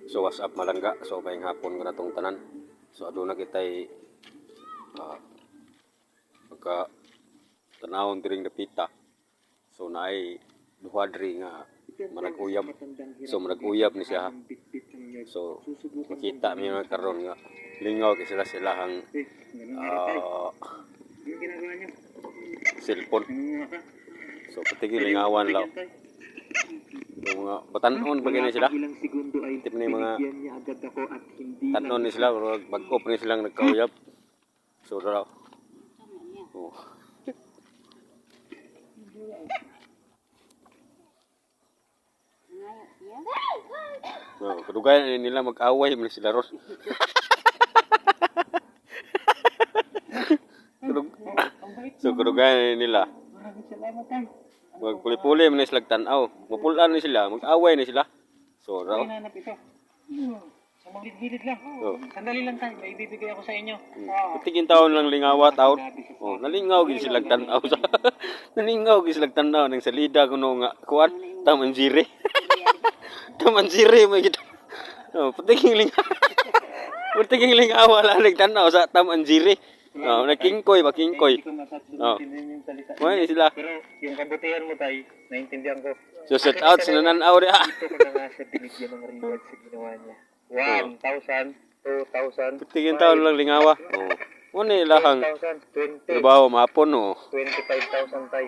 So what's up, malangga? So maayong hapon kanatong tanan. So aduna kitay pagka tanawon diring dapita. So naay duha diri nga manag-uyab. So manag-uyab ni siya. So makita mi mga karon nga lingaw kay sila silahang cellphone. So patigil lingawan lang. So, mga batan-on ba gani sila? Ilang segundo ay Tip ni mga binigyan niya agad ako at hindi Tanon ni sila pero bag-o pa ni silang nagkauyab. So dara. Oh. No, kadugayan ni nila mag-away man sila ron. So kadugayan ni nila. Maraming salamat, tay. Magpuli-puli man ni sila tan-aw. Mapulaan ni sila, mag-away ni sila. So dara. Hinanap ito. Sa mga gilid lang. Oh. Sandali lang, tay, may ibibigay ako sa inyo. Patigin taon lang lingawa taon. Oh, nalingaw gid sila tan-aw sa. Nalingaw gid sila tan-aw nang salida kuno nga kuan tamanjiri. Tamanjiri may kita. Oh, patiging ling. Patiging lingawa lang tan-aw sa tamanjiri. Oh, nagkingkoy ba kingkoy. Hindi ko matatlo Oh. intindihan yung salita. Mo ni sila. Pero yung kabutihan mo, tay, naintindihan ko. So set out sa nananaw diha. Dito ko na nga siya binigyan ng reward sa ginawa niya. 1,000, 2,000, Patiging taon lang lingawa. Oh. Mo ni ilahang 10,000, 20, trabaho mapon, oh. 25,000, tay.